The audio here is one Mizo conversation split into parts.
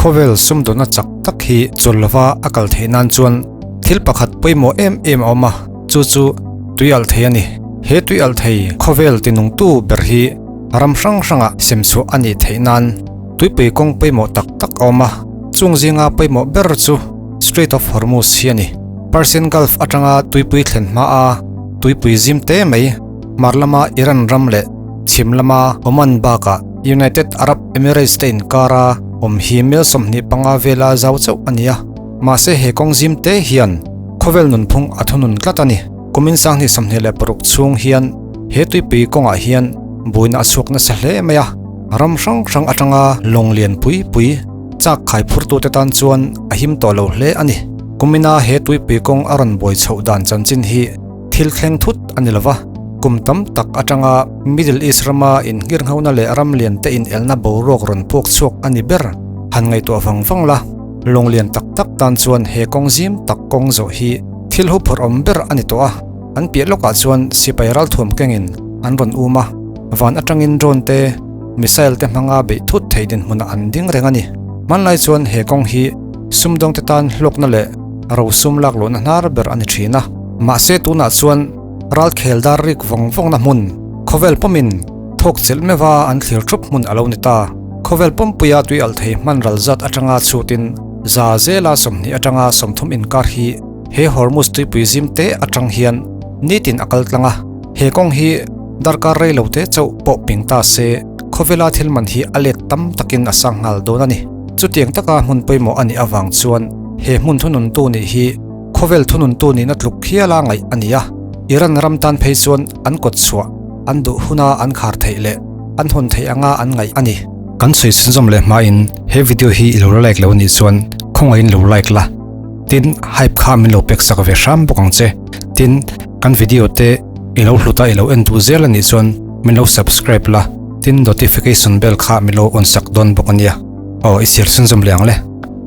Khawvel sumdawnna chak tak hi chawl lova a kal theih nan chuan thil pakhat pawimawh em em a awm a, chu chu tui alh thei a ni. He tui alh thei khawvel tinungtu ber hi ram hrang hrangah sem chhuah a nih theih nan tuipui kawng pawimawh tak tak a awm a, chung zinga pawimawh ber chu Strait of Hormuz hi a ni. Persian Gulf atanga tuipui thlen hmaa tuipui zim te mai hmar lama Iran ram leh chhim lama Oman bakah United Arab Emirates te inkara awm hi mel 25 vela zau chauh a ni a, mahse he kawng zim te hian khawvel nunphung a thunun tlat a ni. Kumin 2026 chhung hian he tuipui kawngah hian buaina a chhuak nasa hle mai a, ram hrang hrang atanga lawng lian pui pui chak khai phurtute tan chuan a him tawh lo hle a ni. Kumina he tuipui kawng a rawn buai chhoh dan chanchin hi Thil thleng thut a ni lova, kum tam tak atanga Middle East rama inngirnghona leh ram lian te inelna boruak rawn puak chhuak a ni ber. Han ngaihtuah vang vang la, lawng lian tak tak tan chuan he kawng zim tak kawng zawh hi thil huphurh awm ber a ni tawh a, an piah lawkah chuan sipai ralthuam kengin an rawn um a, van atangin drone te, missile te hmanga beih thut thei dinhmunah an ding reng a ni. Hmanlai chuan he kawng hi sumdawngte tan hlawkna leh rosum lakluhna hnar ber a ni thin a. Mahse tunah chuan ralkhel dar rik vawng vawngna hmun, khawvel pawmin thawk chelh meuha an thlir thup hmun a lo ni ta. Khawvel pawmpuia tui alh thei hman ral zat atanga chhutin za zela 20 atanga 30 inkar hi he Hormuz tuipui zim te atang hian nitin a kal tlang a. He kawng hi darkar rei lo te chauh pawh ping ta se khawvela thil man hi a let tam takin a sang nghal dawn a ni. Chutiang taka hmun pawimawh a nih avang chuan he hmun thununtu nih hi Khawvel thununtu nihna tluk hiala ngaih a ni a, Iran ram tan phei chuan an kawt chhuah, an duh huna an khar theih leh an hawn theih anga an ngaih a ni. Kan sawi chhunzawm leh hmain he video hi i lo la like lo anih chuan khawngaihin lo like la, tin hype kha min lo pek sak ve hram bawk ang che, tin kan video te i lo hlut a i lo en duh zel anih chuan min lo subscribe la, tin notification bell kha min lo on sak dawn bawk ania. Aw i chhiar chhunzawm leh ang le.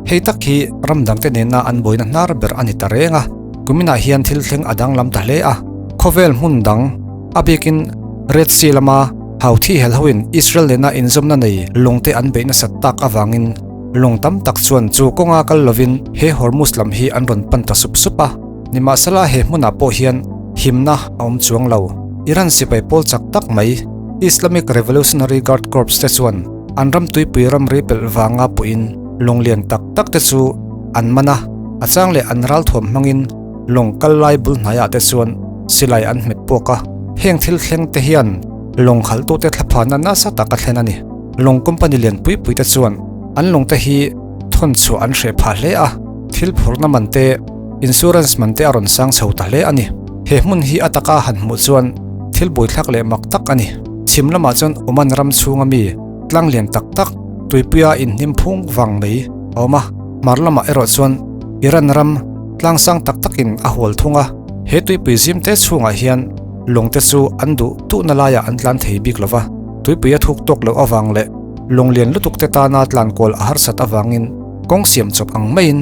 Hei tak hi ram dangte nena an buaina hnar ber a ni ta reng a, kuminah hian thil thleng a danglam ta hle a, khawvel hmun dang, a bikin Red Sea lama Houthi hel hoin Israel nena inzawmna nei lawngte an beih nasat tak avangin lawng tam tak chuan chu kawnga kal lovin he Hormuz lam hi an rawn pan ta sup sup a. Nimahsela he hmunah pawh hian himna a awm chuang lo. Iran sipai pawl chak tak mai Islamic Revolutionary Guard Corps te chuan an ram tuipui ramri pelh vanga puiin lawng lian tak tak te chu an man a, a chang leh an ralthuam hmangin lawng kal lai bul hnaiah te chuan silai an hmet puak a. Heng thil thleng te hian lawng khalhtute thlaphana nasa tak a thlen a ni. Lawng company lian pui pui te chuan an lawng te hi thawn chhuah an hreh phah hle a, thil phurhna man te, insurance man te a rawn sang chho ta hle a ni. He hmun hi a taka han hmuh chuan thil buaithlak leh mak tak a ni. Chhim lamah chuan Oman ram chhunga mi tlang lian tak tak tuipuia inhnim phung vang mai a awm a, hmar lamah erawh chuan Iran ram tlang sang tak takin a hual thung a. He tuipui zim te chhungah hian lawng te chu an duh tuhna laiah an tlan thei bik lo va, tuipui a thuk tawk loh avang leh lawng lian lutuk te tana tlan kual a harsat avangin kawng siam chawp ang maiin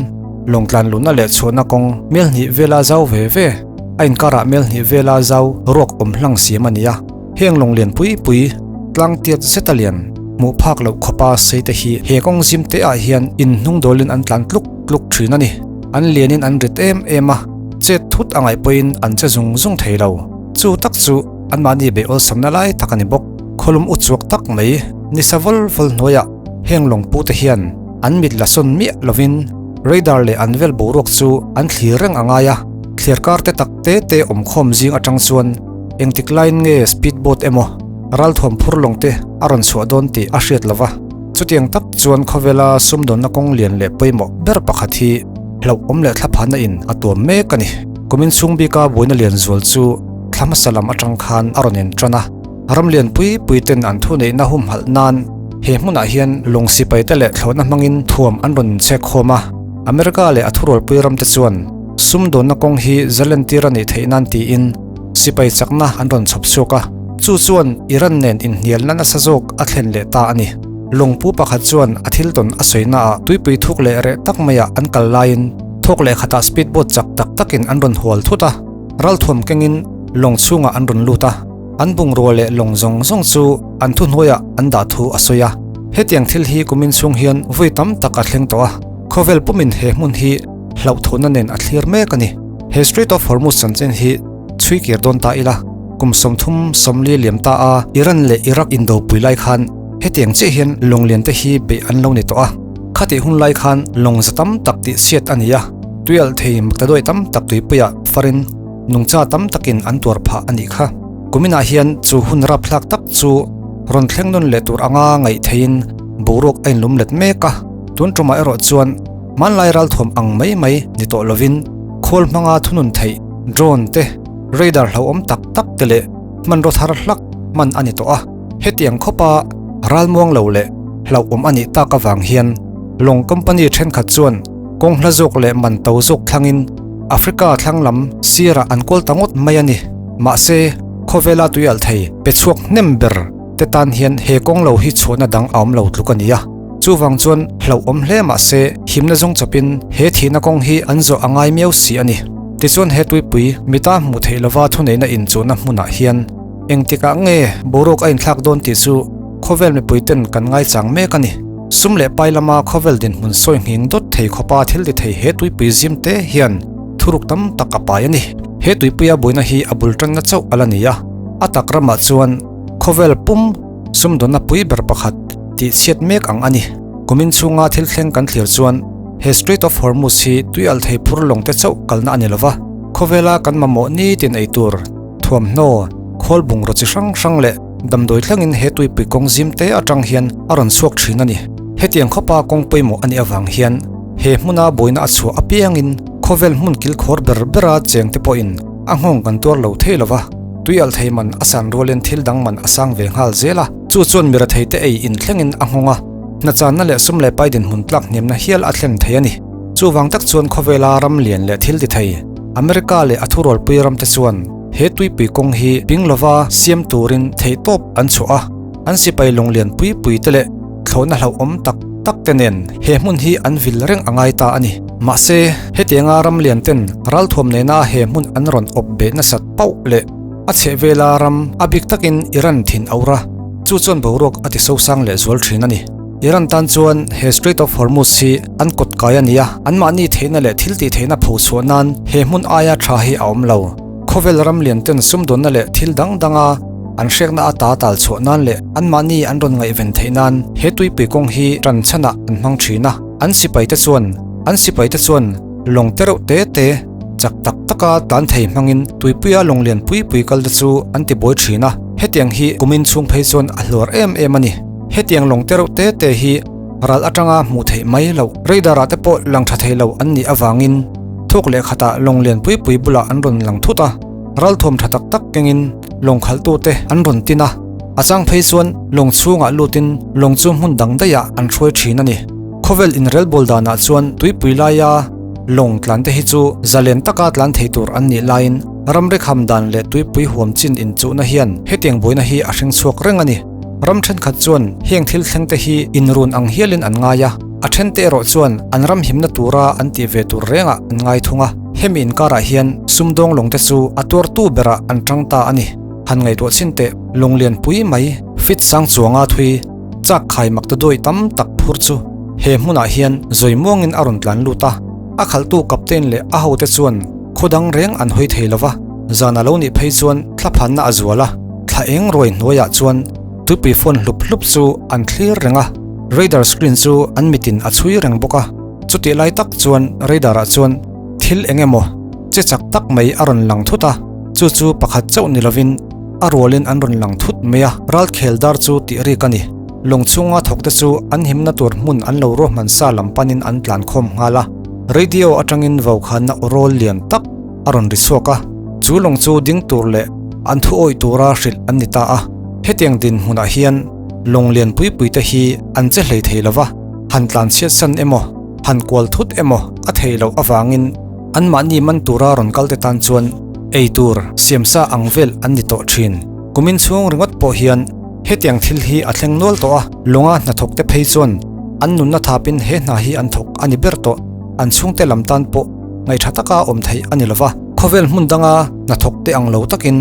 lawng tlan luhna leh chhuahna kawng mel hnih vela zau ve ve a inkarah mel hnih vela zau ruak awm hlang siam a ni a. Heng lawng lian pui pui tlang tiat zeta lian hmuh phak loh khawpa sei te hi he kawng zim te ah hian in hnung dawlin an tlan tluk tluk thin a ni. An lianin an rit em em a, chet thut a ngaih pawhin an che zung zung thei lo. Chu tak chu anmahni beih awlsamna lai tak a ni bawk. Khawlum u chuak tak mai ni sa vawl vawl hnuaiah heng lawng pu te hian an mit la sawn miah lovin radar leh an vel boruak chu an thlir reng a ngai a, thliar kar te tak te te awm khawm zing atang chuan Engtik laiin nge speed boat emaw ralthuam phur lawng te a rawn chhuah dawn tih a hriat lova, chutiang tak chuan khawvela sumdawnna kawng lian leh pawimawh ber pakhat hi hlauhawm leh thlaphana in a tuam mek a ni. Kumin chhung bika buaina lian zual chu thla hmasa lam atang khan a rawn intan a, ram lian pui pui ten an thuneihna humhalh nan he hmunah hian lawng sipai te leh thlawhna hmangin thuam an rawn inchhek khawm a, America leh a thurualpui ram te chuan sumdawnna kawng hi zalentir a nih theih nan tiin Sipai chakna an rawn chhawp chhuak a, chu chuan Iran nen inhnialna nasa zawk a thlen leh ta a ni. Lawngpu pakhat chuan a thil tawn a sawi naah tuipui thuk leh reh tak maiah an kal laiin thawk leh khatah speed boat chak tak takin an rawn hual thut a, ralthuam kengin lawng chhungah an rawn lut a, an bungrua leh lawng zawng zawng chu an thuhnuaiah an dah thu a sawi a. Hetiang thil hi kumin chhung hian vawi tam tak a thleng tawh a, khawvel pumin he hmun hi hlauhthawhna nen a thlir mek a ni. He Strait of Hormuz chanchin hi chhui kir dawn ta ila, kum 30 40 liam ta a Iran leh Iraq indopui lai khan hetiang chiah hian lawng lian te hi beih an lo ni tawh a, khatih hun lai khan lawng za tam tak tih chhiat a ni a, tuialh thei maktaduai tam tak tuipuiah farin nungcha tam takin an tuar phah a nih kha. Kuminah hian chu hun rapthlak tak chu rawn thleng nawn leh tur anga ngaih theihin boruak a inlum let mek a, tun tumah erawh chuan hmanlai ralthuam ang mai mai ni tawh lovin khawl hmanga thunun theih drone te, radar hlauhawm tak tak te leh hmanraw thar hlak hman a ni tawh a. Hetiang khawpa ralmuang lo leh hlauhawm a nih tak avang hian lawng company thenkhat chuan kawng hla zawk leh man to zawk thlangin Africa thlang lam sirah an kawl ta ngawt mai a ni. Mahse, khawvela tuialh thei pe chhuak hnem ber te tan hian he kawng lo hi chhuahna dang a awm lo tluk a ni a. Chuvang chuan hlauhawm hle mahse himna zawng chawpin he thihna kawng hi an zawh a ngai miau si a ni. Tichuan he tuipui mita hmuh theih lova thuneihna inchuhna hmunah hian engtikah nge boruak a inthlak dawn tih chu khawvel mipui ten kan ngaichang mek a ni. Sum leh pai lama khawvel dinhmun sawi nghing dawt thei khawpa thil ti thei he tuipui zim te hian thuruk tam tak a pai a ni. He tuipuia buaina hi a bul tanna chauh a la ni a, a tak ramah chuan khawvel pum sumdawnna pui ber pakhat tih chhiat mek ang a ni. Kumin chhunga thil thleng kan thlir chuan he Strait of Hormuz hi tuialh thei phur lawng te chauh kalna a ni lova, khawvela kan mamawh nitin ei tur thuamhnaw, khawl bungraw chi hrang hrang leh damdawi thlengin he tuipui kawng zim te atang hian a rawn chhuak thin a ni. Hetiang khawpa kawng pawimawh a nih avang hian he hmuna buaina a chhuah apiangin khawvel hmun kilkhawr ber bera cheng te pawhin a nghawng kan tuar lo thei lova, tuialh thei man a san rualin thil dang man a sang ve nghal zel a, chu chuan mira thei te ei in thlengin a nghawng a, hnachanna leh sum leh pai dinhmun tlak hniamna hial a thlen thei a ni. Chuvang tak chuan khawvela ram lian leh thil ti thei America leh a thurualpui ram te chuan he tuipui kawng hi ping lova siam turin theihtawp an chhuah a, an sipai lawng lian pui pui te leh thlawhna hlauhawm tak tak te nen he hmun hi an vil reng a ngai ta a ni. Mahse, hetianga ram lian ten ralthuam nena he hmun an rawn awp beh nasat pauh leh a chhehvela ram a bik takin Iran thin a ur a, chu chuan boruak a ti sosang leh zual thin a ni. Iran tan chuan he Strait of Hormuz hi an kawt kai a ni a, anmahni theihna leh thil tih theihna pho chhuah nan he hmun aia tha hi a awm lo. Khawvel ram lian ten sumdawnna leh thil dang danga an hrekna ata tal chhuah nan leh anmahni an rawn ngaihven theih nan he tuipui kawng hi tan chhanah an hmang thin a. An sipaite chuan an sipaite chuan lawng te reuh te te chak tak taka tlan thei hmangin tuipuia lawng lian pui pui kal te chu an ti buai thin a. Hetiang hi kumin chhung phei chuan a hluar em em a ni. Hetiang lawng te reuh te te hi ral atanga hmuh theih mai loh, radar ah te pawh lang tha thei lo an nih avangin thuk leh khatah lawng lian pui pui bulah an rawn lang thut a, ral thuam tha tak tak kengin lawng khalhtute an rawn tin a, a chang phei chuan lawng chhungah lutin lawng chu hmun dang daihah an hruai thin a ni. Khawvel inrelbawl danah chuan tuipui laia lawng tlan te hi chu zalen taka tlan thei tur an nih laiin ramri kham dan leh tuipui huam chin inchuhna hian hetiang buaina hi a hring chhuak reng a ni. Ram thenkhat chuan heng thil thleng te hi inrun ang hialin an ngai a, a then te erawh chuan an ram himna tura an tih ve tur rengah an ngai thung a. Hemi inkarah hian sumdawng lawng te chu a tuartu berah an tang ta a ni. Han ngaihtuah chhin teh, lawng lian pui mai, fit sang chuanga thui, chak khai mak ta dawi tam tak phur chu he hmunah hian zawi muangin a rawn tlan lut a. A khalhtu captain leh a hote chuan khaw dang reng an hawi thei lova, zan a lo nih phei chuan thlaphanna a zual a. Thla eng ruai hnuaiah chuan tuipui phone hlup hlup chu an thlir reng a, radar screen chu an mitin a chhui reng bawk a. Chutih lai tak chuan radar ah chuan thil eng emaw che chak tak mai a rawn lang thut a, chu chu pakhat chauh ni lovin a rualin an rawn lang thut mai a, ralkhel dar chu tih rik a ni. Lawng chhunga thawk te chu an himna tur hmun an lo ruahman sa lam panin an tlan khawm nghal a, radio atangin vaukhana aw rawl lian tak a rawn ri chhuak a, chu lawng chu ding tur leh an thu awih tura hrilh an ni ta a. Hetiang dinhmunah hian lawng lian pui pui te hi an che hlei thei lo va, han tlan chhiat san emaw, han kual thut emaw a thei loh avangin anmahni man tura rawn kal te tan chuan ei tur siamsa ang vel an ni tawh thin. Kumin chhung ringawt pawh hian hetiang thil hi a thleng nual tawh a, lawnga hnathawk te phei chuan an nunna thapin he hna hi an thawk a ni ber tawh, an chhungte lam tan pawh ngaihṭha taka awm theih a ni lova, khawvel hmun danga hnathawk te ang lo takin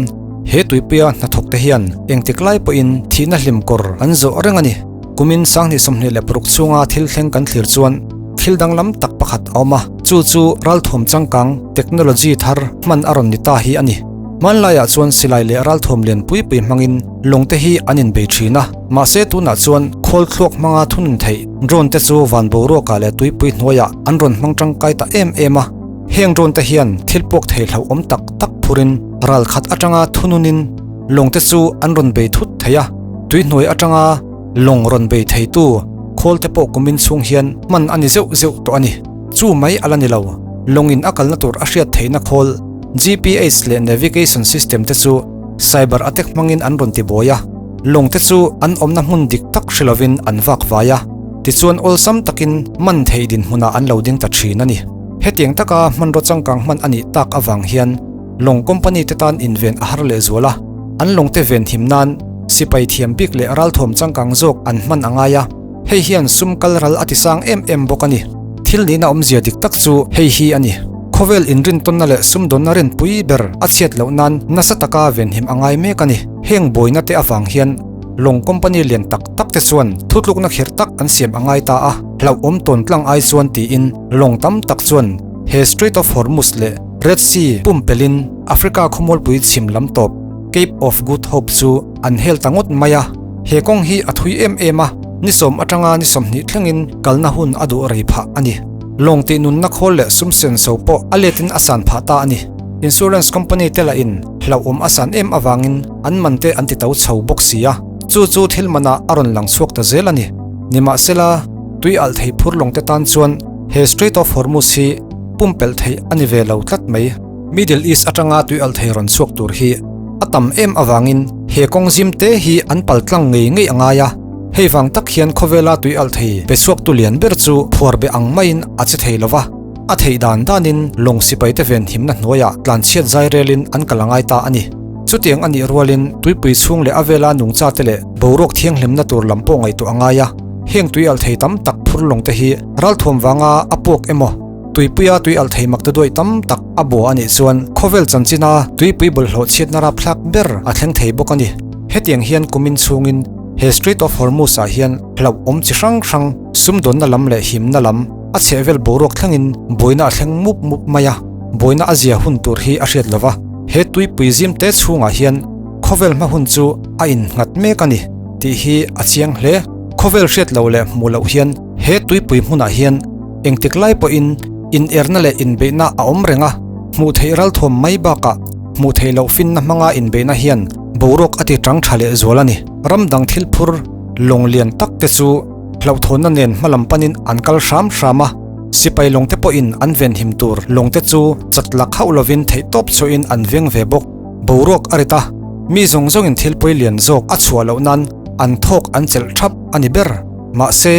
he tuipuia hnathawk te hian engtik lai pawhin thihna hlim kawr an zawh reng a ni. Kumin 2026 chhunga thil thleng kan thlir chuan thil danglam tak pakhat a awm a, chu chu ralthuam changkang, technology, thar hman a rawn ni ta hi a ni. Hmanlaiah chuan silai leh ralthuam lian pui pui hmangin lawng te hi an inbei thin a, mahse tunah chuan khawl thluak hmanga thunun theih drone te chu van boruakah leh tuipui hnuaiah an rawn hmang tangkai ta em em a. Heng drone te hian thil puak thei hlauhawm tak tak phurin ral khat atanga thununin lawng te chu an rawn bei thut thei a, tui hnuai atanga lawng rawn bei theitu khawl te pawh kumin chhung hian hman a ni zeuh zeuh tawh a ni. Chu mai a la ni lo, lawngin a kalna tur a hriat theihna khawl GPS leh navigation system te chu cyber attack hmangin an rawn ti buai a, lawng te chu an awmna hmun dik tak hre lovin an vak vai a, tichuan awlsam takin man thei dinhmunah an lo ding ta thin a ni. Hetiang taka hmanraw changkang hman a nih tak avang hian lawng company te tan inven a har lehzual a, an lawng te ven him nan sipai thiam bik leh ralthuam changkang zawk an hman a ngai a, hei hian sum kal ral a ti sang em em bawk a ni. Thil nihna awmzia dik tak chu hei hi a ni. Khawvel inrintawnna leh sumdawnna rinpui ber a chhiat loh nan nasa taka venhim a ngai mek a ni. Heng buaina te avang hian lawng company lian tak tak te chuan thutlukna khirh tak an siam a ngai ta a, hlauhawm tawn tlang ai chuan tiin lawng tam tak chuan he Strait of Hormuz leh Red Sea pumpelhin Africa khawmualpui chhim lam tawp Cape of Good Hope chu an hel ta ngawt mai a. He kawng hi a thui em em a, ni sawm atanga ni 20 thlengin kalna hun a duh rei phah a ni. Lawng tih nunna khawl leh sum senso pawh a letin a san phah ta a ni. Insurance company te lahin hlauhawm a san em avangin an man te an ti to chho bawk si a, chu chu thil manah a rawn lang chhuak ta zel a ni. Nimahsela, tui alh thei phur lawng te tan chuan he Strait of Hormuz hi pumpelh theih a ni ve lo tlat mai. Middle East atanga tui alh thei rawn chhuak tur hi a tam em avangin he kawng zim te hi an pal tlang ngei ngei a ngai a, hei vang tak hian khawvela tui alh thei pe chhuaktu lian ber chu phuar be ang maiin a che thei lo va, a theih dan danin lawng sipaite venhimna hnuaiah tlanchhiat zai relin an kal a ngai ta a ni. Chutiang a nih rualin tuipui chhung leh a vela nungchate leh boruak thianghlimna tur lam pawh ngaihtuah a ngai a, heng tui alh thei tam tak phur lawng te hi ralthuam vanga a puak emaw, Tuipuia tui alh thei mak ta duai tam tak a bua a nih chuan khawvel chanchina tuipui bawlhhlawh chhiatna rapthlak ber a thleng thei bawk a ni. Hetiang hian kumin chhungin he Strait of Hormuz ah hian hlauhawm chi hrang hrang, sumdawnna lam leh himna lam a chhehvel boruak thlengin buaina a thleng mup mup mai a, buaina a zia hun tur hi a hriat lova. He tuipui zim te chhungah hian khawvel hma hun chu a innghat mek a ni tih hi a chiang hle. Khawvel hriat loh leh hmuh loh hian he tuipui hmunah hian Engtik lai pawhin inerna leh inbeihna a awm reng a, hmuh theih ralthuam mai bakah hmuh theih loh finna hmanga inbeihna hian boruak a ti tang tha leh zual a ni. Ram dang thil phur lawng lian tak te chu hlauhthawnna nen hma lam panin an kal hram hram a, sipai lawng te pawhin an venhim tur lawng te chu chat lak hauh lovin theihtawp chhuahin an veng ve bawk. Boruak a rit a, mi zawng zawngin thil pawi lian zawk a chhuah loh nan an thawk an chelh thap a ni ber. Mahse,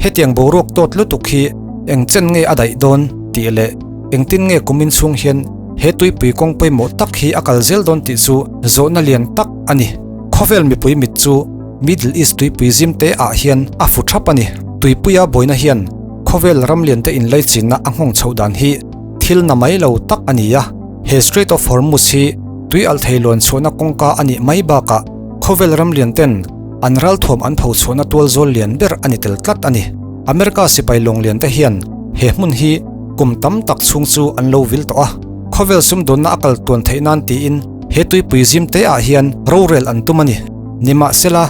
hetiang boruak tawt lutuk hi eng chen nge a daih dawn tih leh engtin nge kumin chhung hian he tuipui kawng pawimawh tak hi a kal zel dawn tih chu zawhna lian tak a ni. Khawvel mipui mit chu Middle East tuipui zim te ah hian a fu thap a ni. Tuipuia buaina hian khawvel ram lian te inlaichinna a nghawng chhoh dan hi thil na mai lo tak a ni a. He Strait of Hormuz hi tui alh thei luan chhuahna kawngka a nih mai bakah khawvel ram lian ten An ralthuam an pho chhuahna tual zawl lian ber a ni tel tlat a ni. America sipai lawng lian te hian he hmun hi kum tam tak chhung chu an lo vil tawh a. Khawvel sumdawnna a kal tuan theih nan tiin he tuipui zim te ah hian rorel an tum a ni. Nimahsela,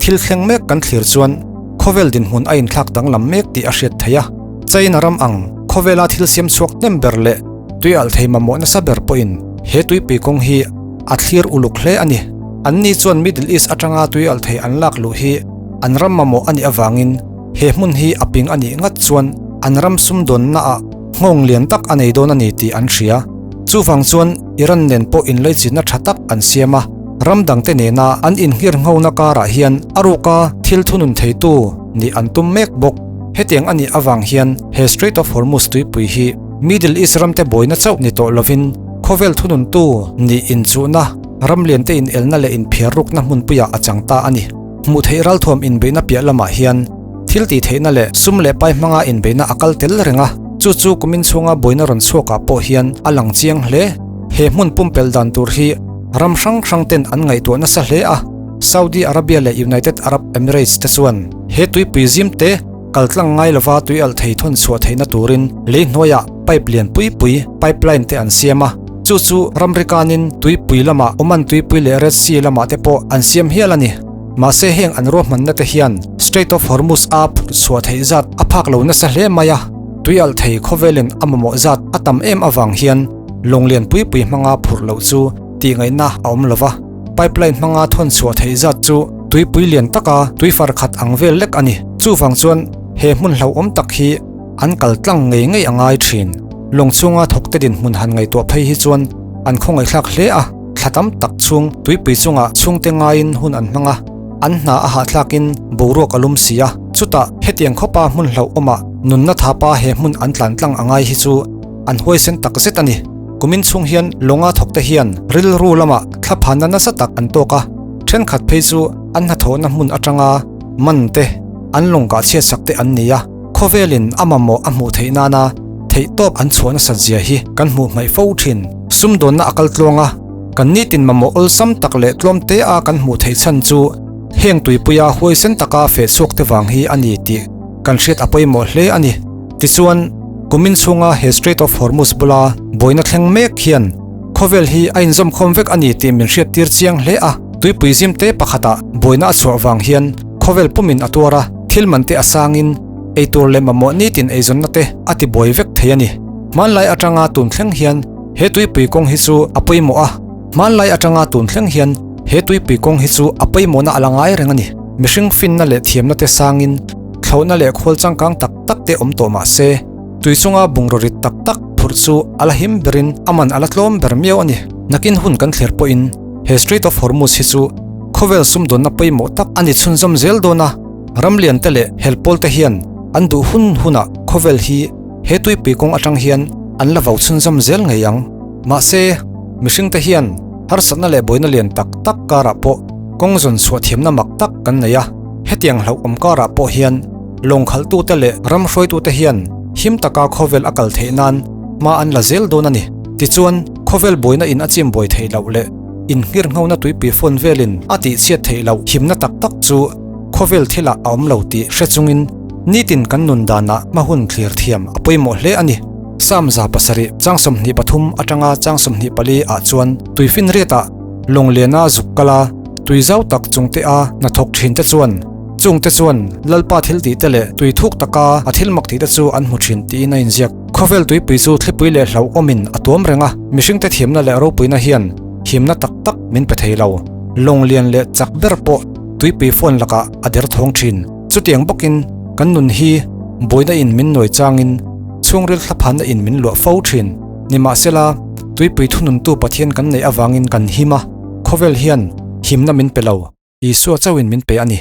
thil thleng mek kan thlir chuan khawvel dinhmun a inthlak danglam mek tih a hriat theih a. China ram ang khawvela thil siam chhuak hnem ber leh tui alh thei mamawh nasa ber pawhin he tuipui kawng hi a thlir uluk hle a ni. Anni chuan Middle East atanga tui alh thei an lak luh hi an ram mamawh a nih avangin he hmun hi a ping a nih ngat chuan an ram sumdawnnaah nghawng lian tak a nei dawn a ni tih an hria. Chuvang chuan Iran nen pawh inlaichinna tha tak an siam a, ram dangte nena an inngirnghona karah hian a ruka thil thunun theitu nih an tum mek bawk. Hetiang a nih avang hian he Strait of Hormuz tuipui hi Middle East ramte buaina chauh ni tawh lovin khawvel thununtu nih inchuhna Ram liante inelna leh inphiar rukna hmunpuiah a chang ta a ni. Hmuh theih ralthuam inbeihna piah lamah hian thil tih theihna leh sum leh pai hmanga inbeihna a kal tel reng a, chu chu kumin chhunga buaina rawn chhuakah pawh hian a lang chiang hle. He hmun pumpelh dan tur hi ram hrang hrang ten an ngaihtuah nasa hle a. Saudi Arabia leh United Arab Emirates te chuan he tuipui zim te kal tlang ngai lova tui alh thei thawn chhuah theihna turin lei hnuaiah pipe lian pui pui, pipeline, te an siam a. Chu chu ramri kanin tuipui lamah Oman tuipui leh Red Sea lamah te pawh an siam hial a ni. Mahse heng an ruahmanna te hian Strait of Hormuz a phurh chhuah theih zat a phak lo nasa hle mai a, tui alh thei khawvelin a mamawh zat a tam em avang hian lawng lian pui pui hmanga phurh loh chu tih ngaihna a awm lo va. Pipeline hmanga thawn chhuah theih zat chu tuipui lian taka tui far khat ang vel lek a ni. Chuvang chuan he hmun hlauhawm tak hi an kal tlang ngei ngei a ngai thin. Lawng chhunga thawkte dinhmun han ngaihtuah phei hi chuan an khawngaihthlak hle a, thla tam tak chhung tuipui chungah chhungte ngaiin hun an hmang a, an hna a hahthlakin boruak a lum si a. Chutah hetiang khawpa hmun hlauhawmah nunna thapa he hmun an tlan tlang a ngai hi chu an huaisen tak zet a ni. Kumin chhung hian lawnga thawkte hian rilru lamah thlaphanna nasa tak an tawk a, thenkhat phei chu an hnathawhna hmun atanga man te, an lawng kah chhiatsak te an ni a. Khawvelin a mamawh a hmuh theih nana theihtawp an chhuah nasat zia hi kan hmuh hmaih fo thin. Sumdawnna a kal tluang a, kan nitin mamawh awlsam tak leh tlawm te a kan hmuh theih chhan chu heng tuipuia huaisen taka feh chhuak te vang hi a ni tih kan hriat a pawimawh hle a ni. Tichuan, kumin chhunga he Strait of Hormuz bula buaina thleng mek hian khawvel hi a inzawmkhawm vek a ni tih min hriattir chiang hle a. Tuipui zimte pakhatah buaina a chhuah vang hian khawvel pumin a tuar a, thil man te a sangin eitur leh mamawh nitin eizawnna te a ti buai vek thei a ni. Hmanlai atanga tun thleng hian he tuipui kawng hi chu a pawimawh a, hmanlai atanga tun thleng hian he tuipui kawng hi chu a pawimawhna a la ngai reng a ni. Mihring finna leh thiamna te sangin thlauhna leh khawl changkang tak tak te awm tawh mah se, tui chunga bungraw rit tak tak phurh chu a la him berin a man a la tlawm ber miau a ni. Nakin hun kan thlir pawhin he Strait of Hormuz hi chu khawvel sumdawnna pawimawh tak a ni chhunzawm zel dawn a, ram lian te leh hel pawl te hian an duh hun hunah khawvel hi he tuipui kawng atang hian an la vau chhunzawm zel ngei ang. Mahse, mihring te hian harsatna leh buaina lian tak tak karah pawh kawng zawn chhuah thiamna mak tak kan nei a, hetiang hlauhawm karah pawh hian lawng khalhtute leh ram hruaitute hian him taka khawvel a kal theih nan hma an la zel dawn a ni. Tichuan, khawvel buaina in a chim buai theih loh leh inngirnghona tuipui fawn velin a tihchhiat theih loh himna tak tak chu khawvel thilah a awm lo tih hre chungin nitin kan nun danah hma hun thlir thiam a pawimawh hle a ni. Sam 700 chang 23 atanga chang 24 ah chuan tuifinriatah lawnglena zuk kala tui zau tak chungte a hnathawk thin te chuan chungte chuan Lalpa thil tih te leh tui thuk taka a thil mak tih te chu an hmu thin tiin a inziak. Khawvel tuipui chu thlipui leh hlauhawmin a tuam reng a, mihringte thiamna leh ropuina hian himna tak tak min pe thei lo. Lawng lian leh chak ber pawh tuipui phone lakah a der thawng thin. Chutiang bawkin kan nun hi buaina in min nuai changin chhungril thlaphanna in min luah fo thin. Nimahsela, tuipui thununtu Pathian kan neih avangin kan him a, khawvel hian himna min pe lo, Isua chauhin min pe a ni.